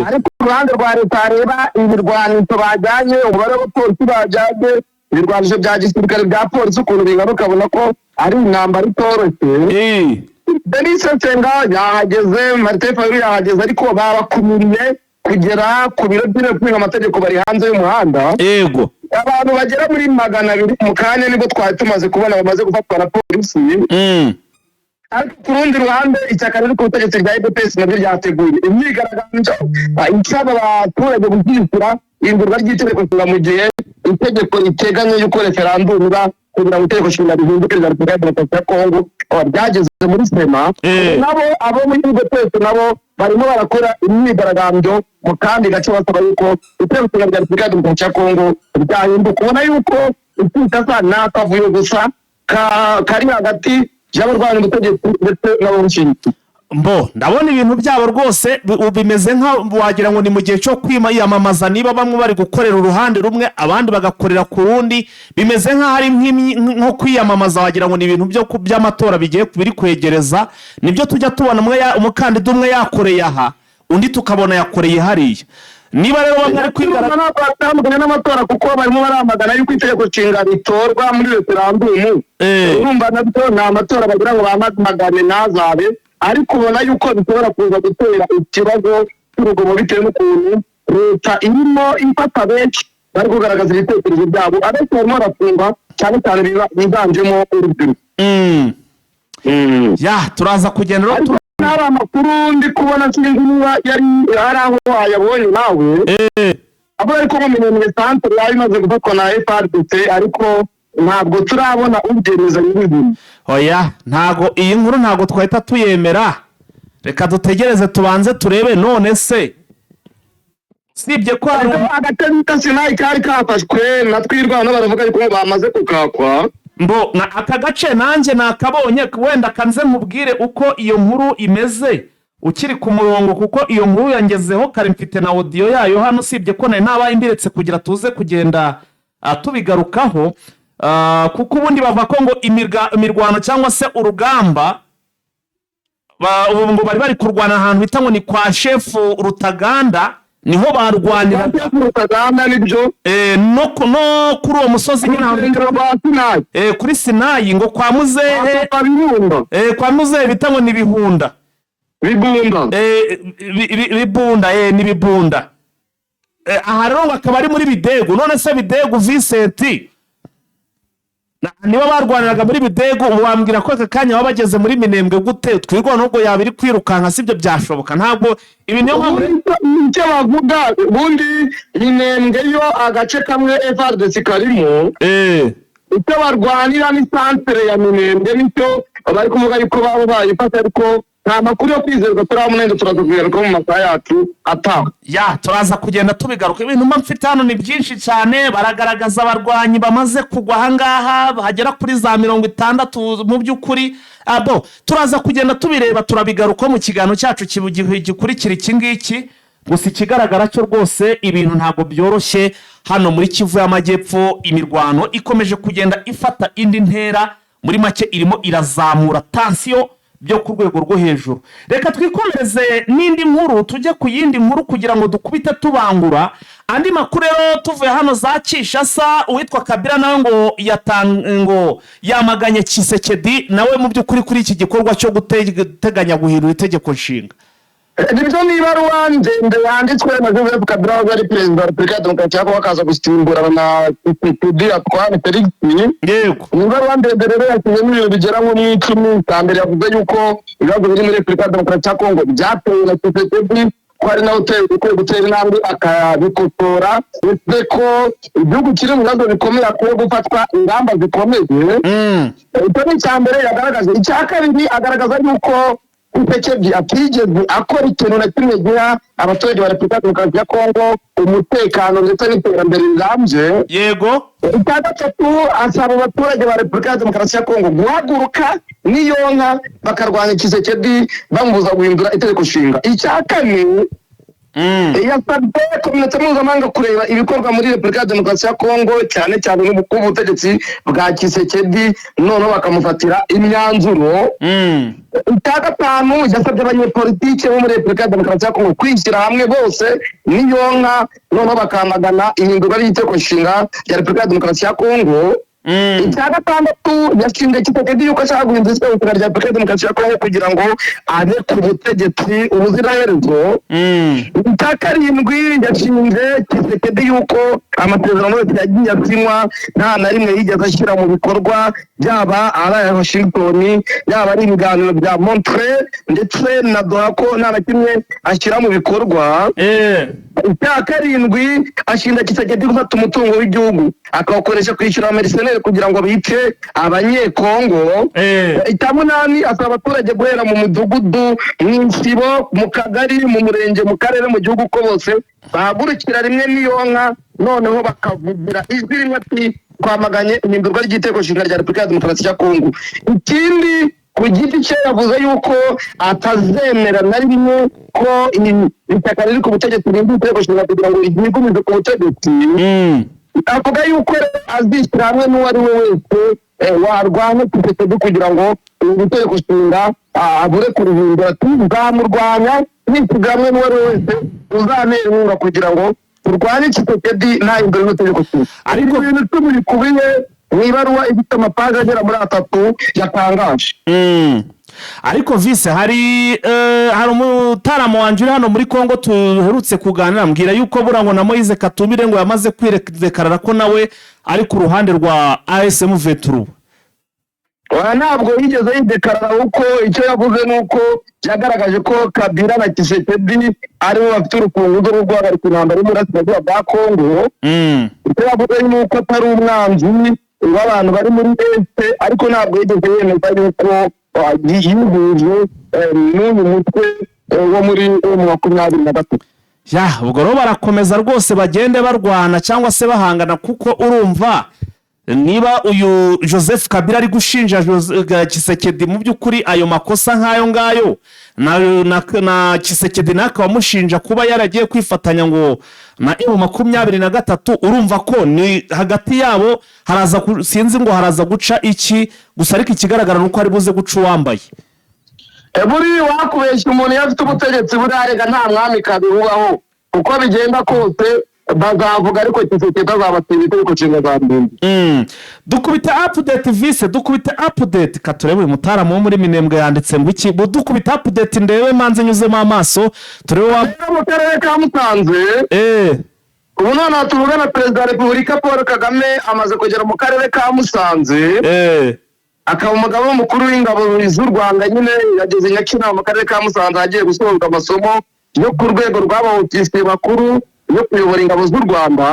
ariko ku ruhande rwa leta reba ibirwanisho bajyanye, umubare w'abapolisi bajyanye, ibirwanisho bya gisirikare bya polisi ukuntu bingana, ukabona ko ari intambara itoroshye. Denis Nsenga yahageze, Martin Fayulu yahageze, ariko babakumiriye kugera ku biro by'inteko ishinga amategeko, bari hanze y'umuhanda. Abantu bagera muri 200 mu kanya nibwo twari tumaze kubona bamaze gufatwa na polisi. Ariko ku rundi ruhande, ishyaka riri ku butegetsi rya UDPS naryo ryateguye imyigaragambyo isaba abaturage gushyigikira ihindurwa ry'itegeko nshinga, mu gihe itegeko riteganya yuko referandumu iba kugira ngo itegeko nshinga rihinduke rya Repubulika ya Demokarasi ya Kongo ryageze muri sena. Nabo abo muri UDPS nabo barimo barakora imyigaragambyo mu kandi gace, basaba yuko itegeko nshinga rya Repubulika ya Demokarasi ya Kongo ryahinduka. Ubona yuko Kinshasa ni akavuyo gusa kari hagati y'abarwanya ubutegetsi ndetse n'ababushinzwe. Mbo ndabona ibintu byabo rwose bimeze nka wagira ngo ni mu gihe cyo kwiyamamaza, niba bamwe bari gukorera uruhande rumwe, abandi bagakorera ku rundi, bimeze nk'aho ari nko kwiyamamaza, wagira ngo ni ibintu by'amatora bigiye biri kwegereza. Nibyo tujya tubona, umukandida umwe yakoreye aha, undi tukabona yakoreye hariya. Niba rero bamwe ari kwigaragaza Ntabwo batandukanye n'amatora, kuko barimo baramagana yuko itegeko nshinga ritorwa muri referandumu. Urumva nabyo ni amatora bagira ngo bamagane ntazabe, ariko ubona yuko bishobora kuza gutera ikibazo cy'urugomo bitewe n'ukuntu leta irimo ifata benshi bari kugaragaza ibitekerezo byabo. Abenshi barimo barafungwa, cyane cyane biganjemo urubyiruko. Ya, turaza kugenda rero. Ariko Hari amakuru ndi kubona, sinzi niba yari hari aho wayabonye nawe, avuga ariko ngo Minembwe centre yari imaze gufatwa na FARDC, ariko ntabwo turabona ubyemeza nyirizina. Oya, ntago iyi nkuru ntago twahita tuyemera. Reka dutegereze tubanze turebe. None se usibye ko hari Ariko agace bita Sinayi kari kafashwe na Twirwaneho, baravuga ariko bamaze kukakwa. Mbo aka gace nanjye nakabonye. Wenda kanze nkubwire uko iyo nkuru imeze ukiri ku murongo, kuko iyo nkuru yangezeho kare, mfite na audio yayo hano, usibye ko nari nabaye imbiretse kugira tuze kugenda tubigarukaho. Kuko ubundi bavuga ko ngo imirwano cyangwa se urugamba ubu ngo bari kurwana ahantu bita ngo ni kwa shefu Rutaganda, niho barwaniraga. Rutaganda, nibyo. No kuri uwo musozi nyine ahantu Urusengero rwa Sinayi. Kuri Sinayi, ngo kwa muzehe. Kwa Birunda. Kwa muzehe bita ngo ni Bihunda. Bibunda. Bibunda, ni Bibunda. Aha rero ngo akaba ari muri Bidegu. None se Bidegu, Vincent, niba barwaniraga muri Bidegu, ubu wambwira ko aka kanya baba bageze muri Minembwe gute? Twirwaneho nubwo yaba iri kwirukanka, sibyo byashoboka? Ntabwo ibi niyo mpamvu. Icyo bavuga ubundi, Minembwe yo agace kamwe FARDC karimo, icyo barwanira ni centre ya Minembwe, nicyo bari kuvuga yuko baba bayifashe, ariko nta makuru yo kwizerwa turabona. Wenda turaza kugaruka mu masaha yacu ataha. Ya, turaza kugenda tubigaruka. Ibintu mba mfite hano ni byinshi cyane. Baragaragaza abarwanyi bamaze kugwa ahangaha bagera kuri za 60 mu by'ukuri. Abo turaza kugenda tubireba, turabigaruka mu kiganiro cyacu gikurikira iki ngiki. Gusa ikigaragara cyo rwose, ibintu ntabwo byoroshye hano muri Kivu y'Amajyepfo. Imirwano ikomeje kugenda ifata indi ntera, muri make irimo irazamura tension byo ku rwego rwo hejuru. Reka twikomereze n'indi nkuru, tujye ku yindi nkuru kugira ngo dukubite tubangura andi makuru. Rero tuvuye hano za Kinshasa, uwitwa Kabila nawe ngo ngo yamaganye Tshisekedi nawe mu by'ukuri kuri iki gikorwa cyo guteganya guhindura itegeko nshinga. Nibyo, ni ibaruwa ndende yanditswe na Joseph Kabila wahoze ari perezida wa Repubulika ya Demokarasi ya Kongo, akaza gusimbura na Tshisekedi Antoine Felix. Ni ibaruwa ndende rero yashyizemo ibintu bigera nko mu 10. Icya mbere, yavuze yuko ibibazo biri muri Repubulika ya Demokarasi ya Kongo byatewe na Tshisekedi, ko ari nawe ukwiye gutera intambwe akabikosora, ndetse ko igihugu kiri mu bibazo bikomeye, akwiye gufatwa ingamba zikomeye. Icyo ni icya mbere yagaragaje. Icya kabiri, agaragaza yuko Tshisekedi atigeze akora ikintu na kimwe giha abaturage ba Repubulika ya Demokarasi ya Kongo umutekano ndetse n'iterambere rirambye. Icya gatatu, asaba abaturage ba Repubulika ya Demokarasi ya Kongo guhaguruka n'iyonka bakarwanya Tshisekedi bamubuza guhindura itegeko nshinga. Icya kane, yasabye communauté mpuzamahanga kureba ibikorwa muri Repubulika ya Demokarasi ya Kongo, cyane cyane n'ubutegetsi bwa Tshisekedi, noneho bakamufatira imyanzuro. Icya gatanu, yasabye abanyepolitike bo muri Repubulika ya Demokarasi ya Kongo kwishyira hamwe bose n'iyonka, noneho bakamagana ihindurwa ry'itegeko nshinga rya Repubulika ya Demokarasi ya Kongo. Icya gatandatu, yashinje Tshisekedi yuko ashaka guhindura itegeko nshinga rya Repubulika ya Demokarasi ya Kongo kugira ngo abe ku butegetsi ubuziraherezo. Icya karindwi, yashinje Tshisekedi yuko amasezerano yose yagiye asinywa nta na rimwe yigeze ashyira mu bikorwa, byaba ari aya Washington, yaba ari ibiganiro bya Montreux ndetse na Doha, ko nta na kimwe ashyira mu bikorwa. Icya karindwi, ashinja Tshisekedi gufata umutungo w'igihugu akawukoresha kwishyura aba mercenaires kugira ngo bice Abanyekongo. Icya munani, asaba abaturage guhera mu mudugudu, mu isibo, mu kagari, mu murenge, mu karere, mu gihugu, ko bose bahagurukira rimwe n'iyonka, noneho bakavugira ijwi rimwe ati: "Twamaganye ihindurwa ry'itegeko nshinga rya Repubulika ya Demokarasi ya Kongo." Ikindi, ku giti cye yavuze yuko atazemera na rimwe ko ishyaka riri ku butegetsi rihindura itegeko nshinga kugira ngo ryigumize ku butegetsi. Avuga yuko rero azishyira hamwe n'uwo ari we wese warwanya Tshisekedi kugira ngo iri tegeko nshinga abure kurihindura. Tuzamurwanya nishyize hamwe n'uwo ari we wese uzantera inkunga kugira ngo turwanye Tshisekedi ntahindure ino tegeko nshinga. Ariko ibintu 10 bikubiye mu ibaruwa ifite amapaji agera muri 3 yatangaje. Ariko vise hari umutaramu wanjye uri hano muri Congo tuherutse kuganira, ambwira yuko buriya ngo na Moise Katumbi ngo yamaze kwidekarara ko nawe ari ku ruhande rwa AFC M23. Oya, ntabwo yigeze yidekarara, kuko icyo yavuze ni uko yagaragaje ko Kabila na Tshisekedi aribo bafite urufunguzo rwo guhagarika intambara y'uburasirazuba bwa Kongo. Icyo yavuze ni uko atari umwanzi w'abantu bari muri Est, ariko ntabwo yigeze yemeza yuko yihuje n'uyu mutwe wo muri M23. Ya, ubwo rero barakomeza rwose bagende barwana cyangwa se bahangana, kuko urumva niba uyu Joseph Kabila ari gushinja Tshisekedi mu by'ukuri ayo makosa nk'ayo ngayo, na Tshisekedi nawe akaba amushinja kuba yaragiye kwifatanya ngo na M23, urumva ko ni hagati yabo haraza sinzi ngo haraza guca iki gusa, ariko ikigaragara ni uko ari buze guca uwambaye. Buriya wakubeshya umuntu iyo afite ubutegetsi, buriya rega nta mwami kabiri ubaho. Uko bigenda kose bazavuga, ariko Tshisekedi azabatera itegeko nshinga za ndende. Dukubite update vise, dukubite update katurebe uyu mutaramu wo muri Minembwe yanditse ngo iki. Dukubite update ndebe, manze nyuzemo amaso turebe wa. Rero mu karere ka Musanze, ubu noneho tuvugana, Perezida wa Repubulika Paul Kagame amaze kugera mu karere ka Musanze, akaba umugaba mukuru w'ingabo z'u Rwanda. Nyine yageze Nyakinama mu karere ka Musanze agiye gusoza amasomo yo ku rwego rw'abofisiye bakuru yo kuyobora ingabo z'u Rwanda.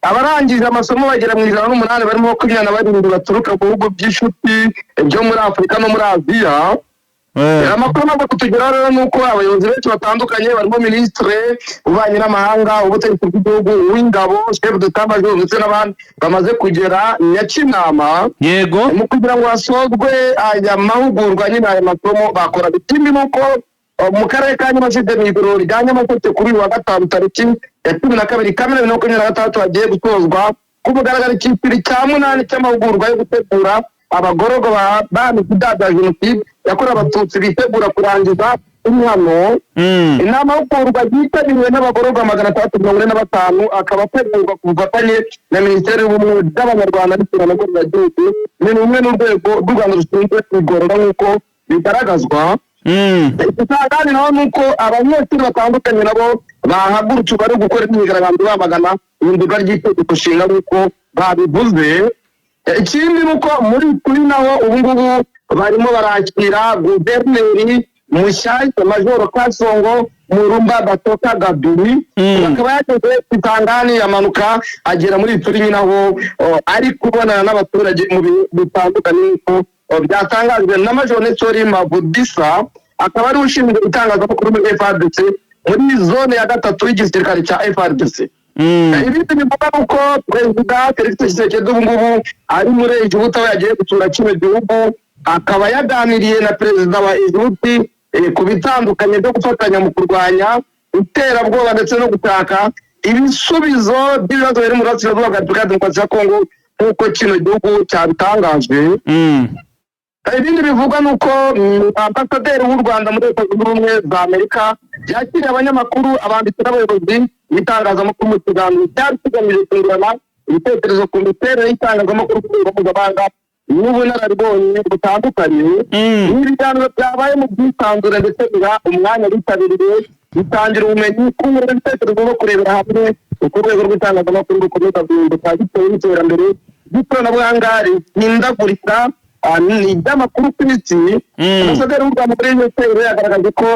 Abarangije amasomo bagera mu 108, barimo 27 baturuka mu bihugu by'inshuti byo muri Afurika no muri Aziya. Amakuru amaze kutugeraho rero ni uko abayobozi benshi batandukanye, barimo Minisitiri w'Ububanyi n'Amahanga, ubutegetsi bw'igihugu, uw'ingabo, chef d'état major ndetse n'abandi, bamaze kugera Nyakinama mu kugira ngo hasozwe aya mahugurwa, nyine aya masomo bakora. Ikindi ni uko mu karere ka Nyamasheke, mu igororero rya Nyamasheke, kuri uyu wa gatanu tariki ya 12 Kamena 2026, hagiye gusozwa ku mugaragaro icyiciro cya munani cy'amahugurwa yo gutegura abagororwa bahamijwe ibyaha bya jenoside yakorewe Abatutsi bitegura kurangiza ibihano. Inama mahugurwa yitabiriwe n'abagororwa 645, akaba ategurwa ku bufatanye na Minisiteri y'Ubumwe bw'Abanyarwanda n'Inshingano Mboneragihugu, ni rumwe n'Urwego rw'u Rwanda rushinzwe Igorora, nk'uko bigaragazwa. Kandi naho ni uko abanyeshuri batandukanye nabo bahagurutse bari gukora imyigaragambyo bamagana ihindurwa ry'itegeko nshinga, nk'uko babivuze. Ikindi ni uko muri kuri naho ubu ngubu barimo barakira guverineri mushyashya, Majoro Kasongo Murumba Batoka Gabiri, akaba yageze Kisangani, yamanuka agera muri Ituri nyine aho ari kubonana n'abaturage mu bihe bitandukanye, nk'uko byatangajwe na Majoro Nestori Mavudisa, akaba ari ushinzwe itangazamakuru muri FARDC muri zone ya gatatu y'igisirikare cya FARDC. Ibindi bivuga uko Perezida Felix Tshisekedi ubu ngubu ari muri Egiputa, aho yagiye gusura kino gihugu, akaba yaganiriye na Perezida wa Egiputi ku bitandukanye byo gufatanya mu kurwanya iterabwoba ndetse no gushaka ibisubizo by'ibibazo biri mu burasirazuba bwa Repubulika ya Demokarasi ya Kongo, nk'uko kino gihugu cyabitangajwe. Ibindi bivugwa ni uko ambasaderi w'u Rwanda muri Leta Zunze Ubumwe za Amerika yakiriye abanyamakuru, abanditsi n'abayobozi b'itangazamakuru mu kiganiro cyari kigamije kungurana ibitekerezo ku miterere y'itangazamakuru ku rwego mpuzamahanga n'ubunararibonye butandukanye. Ibi biganiro byabaye mu bwisanzure ndetse biha umwanya abitabiriye bitangira ubumenyi, kungurana ibitekerezo no kurebera hamwe uko urwego rw'itangazamakuru rukomeza guhinduka bitewe n'iterambere ry'ikoranabuhanga rihindagurika ni iry'amakuru ku isi. Ambasaderi w'u Rwanda muri USAID yagaragaje ko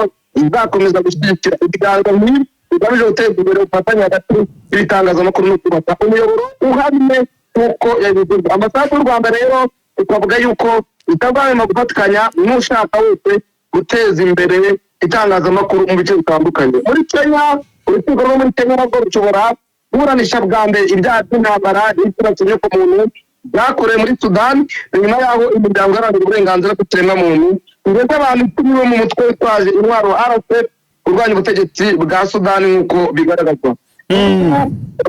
izakomeza gushyigikira ibiganiro nk'ibi bigamije guteza imbere ubufatanye hagati y'ibitangazamakuru no kubaka umuyoboro uhamye, nk'uko yabivuze. Ambasade y'u Rwanda rero ikavuga yuko itazahwema gufatikanya n'ushaka wese guteza imbere itangazamakuru mu bice bitandukanye. Muri Kenya, urukiko rwo muri Kenya narwo rushobora kuburanisha bwa mbere ibyaha by'intambara n'ibyibasiye inyokomuntu byakorewe muri Sudani, nyuma y'aho imiryango iharanira uburenganzira bw'ikiremwamuntu ndetse abantu 10 bo mu mutwe witwaje intwaro RSF urwanya ubutegetsi bwa Sudani, nk'uko bigaragazwa.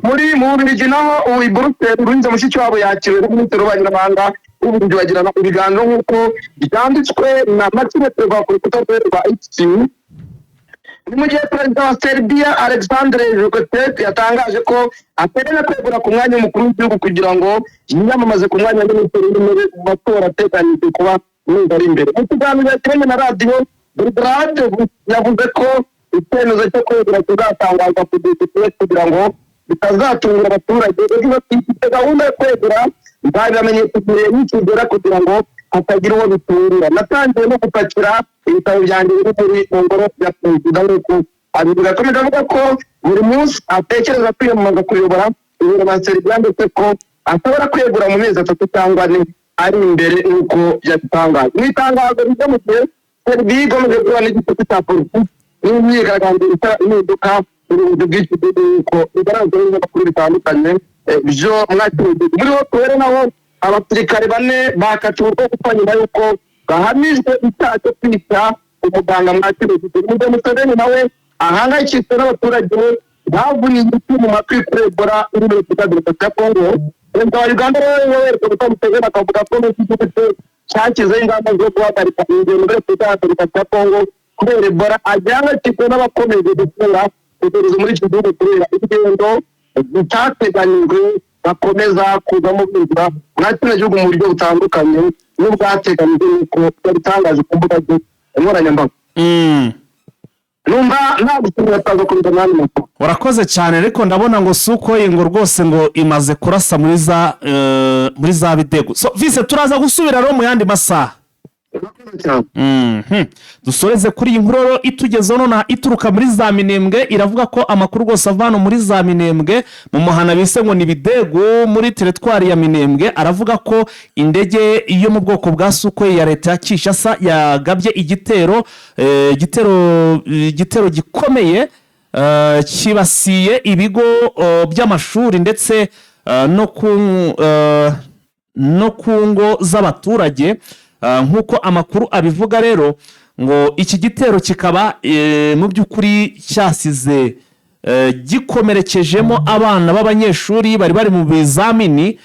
Muri mu Bubiligi naho, ubu i Buruseli, Louise Mushikiwabo yakiriwe na Minisitiri w'Ububanyi n'Amahanga w'Ububiligi, bagirana ibiganiro, nk'uko byanditswe na Maxime Prevot ku rukuta rwe rwa X. Ni mu gihe Perezida wa Serbia Alexandre Vučić yatangaje ko ateganya kwegura ku mwanya w'umukuru w'igihugu kugira ngo yiyamamaze ku mwanya wa minisitiri w'intebe mu matora ateganyijwe kuba mu mezi ari imbere. Mu kiganiro yagiranye na radiyo Belgrade, yavuze ko icyemezo cyo kwegura kizatangazwa ku gihe gikwiye kugira ngo bitazatungura abaturage. Yagize ati: "Mfite gahunda yo kwegura, nzabibamenyesha igihe nikigera kugira ngo hatagira uwo bitungura. Natangiye no gupakira ibitabo byanjye biri muri mu ngoro ya perezida," nk'uko abivuga. Akomeza avuga ko buri munsi atekereza kwiyamamaza kuyobora guverinoma Serbia, ndetse ko ashobora kwegura mu mezi 3 cyangwa 4 ari imbere, nk'uko yabitangaje. Mu itangazo rijya mu gihe Serbia ikomeje guhura n'igitutu cya politiki n'imyigaragambyo isaba impinduka mu buyobozi bw'iki gihugu, nk'uko bigaragazwa n'ibinyamakuru bitandukanye byo mwakiriye. Muri Haut-Uele naho abasirikare bane bakatiwe urwo gupfa nyuma y'uko bahamijwe icyaha cyo kwica umuganga mwakiriye. Mu gihe Museveni nawe ahangayikishijwe n'abaturage bavuniye igiti mu matwi kuri Ebola iri muri Repubulika Demokarasi ya Kongo, Perezida wa Uganda rero Yoweri Kaguta Museveni akavuga ko n'iki gihugu cye cyashyizeho ingamba zo guhagarika ingendo muri Repubulika ya Demokarasi ya Kongo kubera Ebola, agihangayikishijwe n'abakomeje gukura icyorezo muri iki gihugu kubera ingendo zitateganyijwe bakomeza kuzamo binjira mwa kino gihugu mu buryo butandukanye n'ubwateganyijwe, nk'uko yabitangaje ku mbuga ze nkoranyambaga. Numva nta gushimira, twaza komeza n'andi makuru. Urakoze cyane, ariko ndabona ngo si uko ngo rwose ngo imaze kurasa muri za Bidegu. So vise turaza gusubira rero mu yandi masaha. Urakoze cyane. Dusoreze kuri iyi nkuru rero itugezeho nonaha ituruka muri za Minembwe. Iravuga ko amakuru rwose ava hano muri za Minembwe mu muhana bise ngo ni Bidegu muri teritwari ya Minembwe, aravuga ko indege yo mu bwoko bwa Sukhoi ya leta ya Kinshasa yagabye igitero gikomeye cyibasiye ibigo by'amashuri ndetse no ku ngo z'abaturage. Nk'uko amakuru abivuga rero, ngo iki gitero kikaba mu by'ukuri cyasize gikomerekejemo abana b'abanyeshuri bari mu bizamini,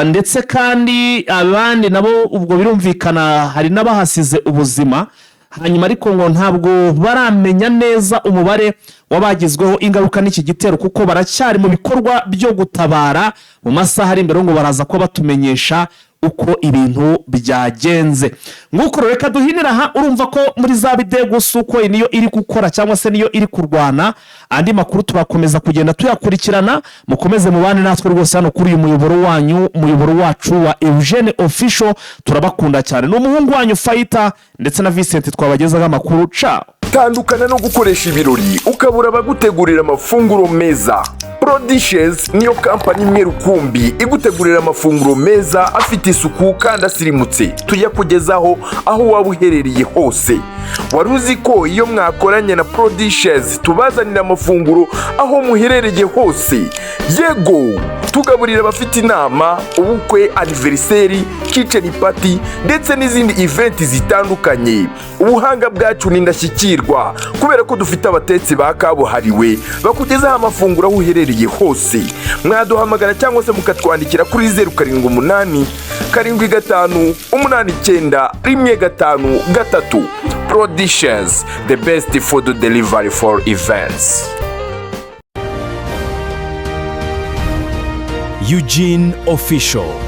ndetse kandi abandi nabo ubwo birumvikana hari n'abahasize ubuzima. Hanyuma ariko ngo ntabwo baramenya neza umubare w'abagizweho ingaruka n'iki gitero kuko baracyari mu bikorwa byo gutabara. Mu masaha ari imbere ngo baraza kuba batumenyesha uko ibintu byagenze. Nk'uko rero reka duhinira aha. Urumva ko muri za Bidegu Sukhoi niyo iri gukora cyangwa se niyo iri kurwana. Andi makuru turakomeza kugenda tuyakurikirana. Mukomeze mubane natwe rwose hano kuri uyu muyoboro wanyu, umuyoboro wacu wa Eugene Official. Turabakunda cyane. Ni umuhungu wanyu Fayita ndetse na Vincent twabagezaho amakuru. Ciao. Tandukana no gukoresha ibirori ukabura abagutegurira amafunguro meza. Prodishes niyo kampani imwe rukumbi igutegurira amafunguro meza, afite isuku kandi asirimutse. Tuyakugezaho aho waba uherereye hose. Wari uzi ko iyo mwakoranye na Prodishes tubazanira amafunguro aho muherereye hose? Yego, tugaburira abafite inama, ubukwe, anniversary, kitchen party ndetse n'izindi event zitandukanye. Ubuhanga bwacu ni indashyikirwa kubera ko dufite abatetsi ba kabuhariwe bakugezaho amafunguro aho uherereye hose. Mwaduhamagara cyangwa se mukatwandikira kuri 0787589153. Prodishes, the best food delivery for events. Eugene Official.